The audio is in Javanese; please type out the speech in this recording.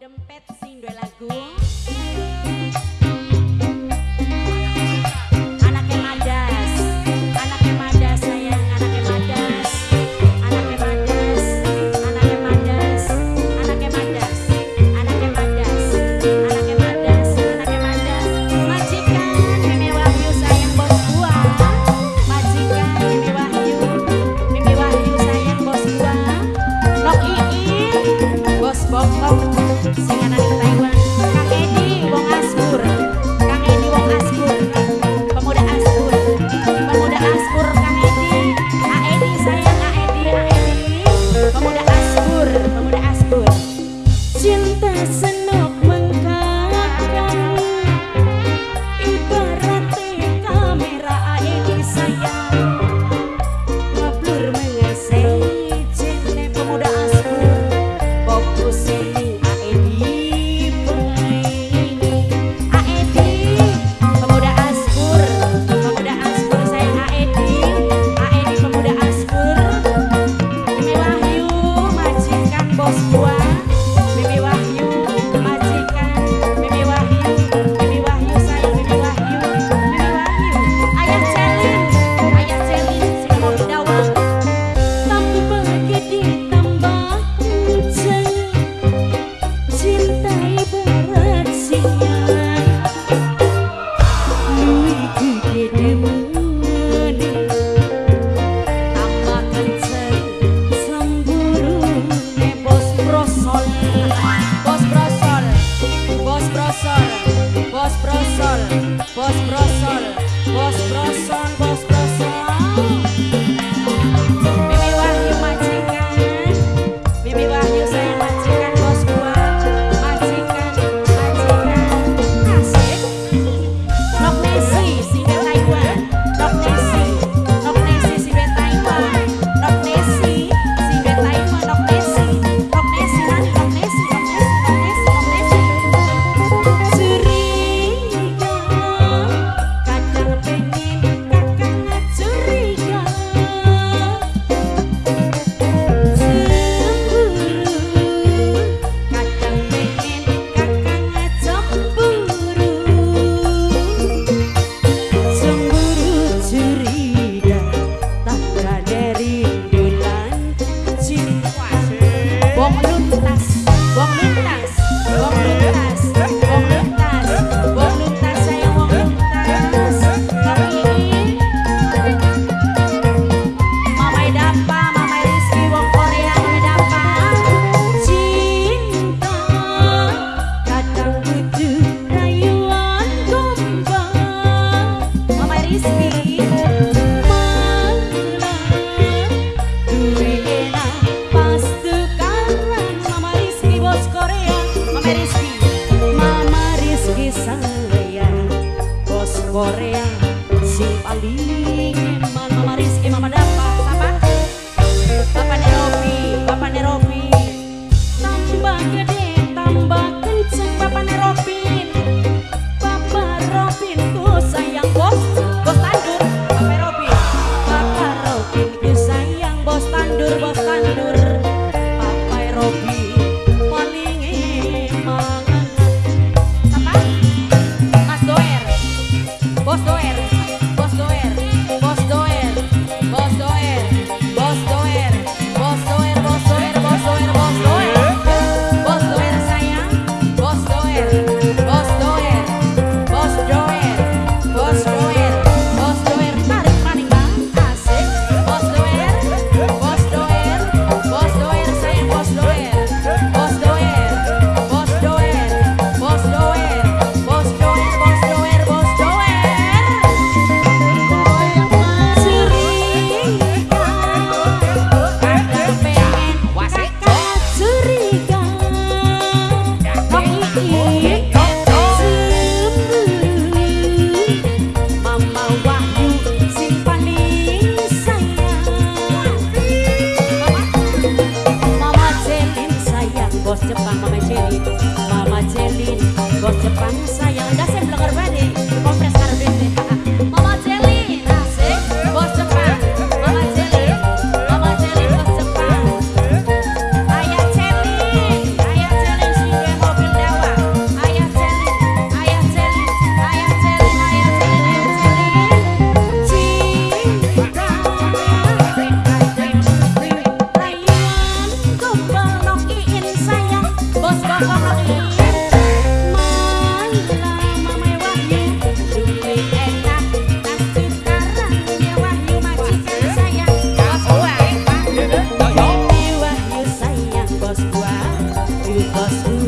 Dempet sing duwe lagu. Anake Madas, anake Madas sayang, anake Madas, anake Madas, anake Madas, anake Madas, anake Madas, anake Madas, anake Madas. Majikan Mimi Wahyu sayang bos gua, majikan Mimi Wahyu, Mimi Wahyu sayang bos gua. Nok Iin, bos bokong sing ana ning Taiwan. Kang Edi wong Asbur, Kang Edi wong Asbur, pemuda Asbur, pemuda Asbur Kang Edi, A Edi sayang A Edi, A Edi, pemuda Asbur, pemuda Asbur. Cinta senok mengkakan ibarat kamera A Edi sayang ngeblur mengesei cinta pemuda Asbur fokus ning A Edi bae. A Edi, pemuda Asbur, pemuda Asbur sayang A Edi, A Edi pemuda Asbur. Mimi Wahyu majikan bos gua, Mimi Wahyu majikan, Mimi Wahyu, Mimi Wahyu sayang Mimi Wahyu, Mimi Wahyu. Ayah Celin, ayah Celin sing mobil dawa. Tambah gede tambah kenceng cinta ibarat sinyal luwih gede demene Tambah kenceng cemburune bos brosol, bos brosol, bos brosol, bos brosol, bos brosol, bos brosol, bos brosol. Mimi Wahyu majikan, Mimi Wahyu sayang majikan bos gua, majikan, majikan, asik. Nok Nesi sing di Taiwan, Nok Nesi, Nok Nesi sing di Taiwan, Nok Nesi sing di Taiwan, Nok Nesi, Nok Nesi nani, Nok Nesi, Nok Nesi, Nok Nesi, Nok Nesi. Curiga kadang pengen kakang curiga cemburu kadang pengen kakang cemburu cemburu curiga tanggane rindu lan cinta. Wong luntas, wong luntas, wong luntas, wong luntas, wong luntas sayang wong luntas. Nok Iin, Mamai Dapa, Mamai Rizky wong Korea, Mamai Dapa. Cinta kadang butuh rayuan gombal Mamai Rizky, malah duwe enak pas tukaran. Mama Rizky bos Korea, Mamai Rizky. Mama Rizky sayang bos Korea sing paling eman. Mama Rizky, Mama Dapa, siapa? Bapak Nerobi, Bapak Nerobi, Tambah gede tambah kenceng Bapak Nerobin, Papa Robin ku sayang bos, bos tandur, Bapak Robin, Papa Robin ku sayang bos tandur, bos tandur. Papa Robin paling eman. Siapa? Mas Doer, bos Doer, bos Doer, bos Doer, bos Doer, bos Doer, bos Doer, bos Doer, bos Doer, bos Doer, bos Doer sayang, bos Doer, bos Doer, bos Doer, bos Doer, bos Doer, tarik maning bang, asik, bos Doer, bos Doer, bos Doer sayang bos Doer, bos Doer, bos Doer, bos Doer, bos Doer, bos Doer, bos Doer. Curiga Kadang pengen kakak curiga Nok Iin, cemburu Mama Wahyu sing paling sayang. Mama Mama Celin sayang bos Jepang, Mama Celin, Mama Celin bos Jepang sayang, dasar blenger bade kompres karo dene. Mama Celin asik bos Jepang, Mama Celin, Mama Celin bos Jepang. Ayah Celin, ayah Celin sing duwe mobil Bosku.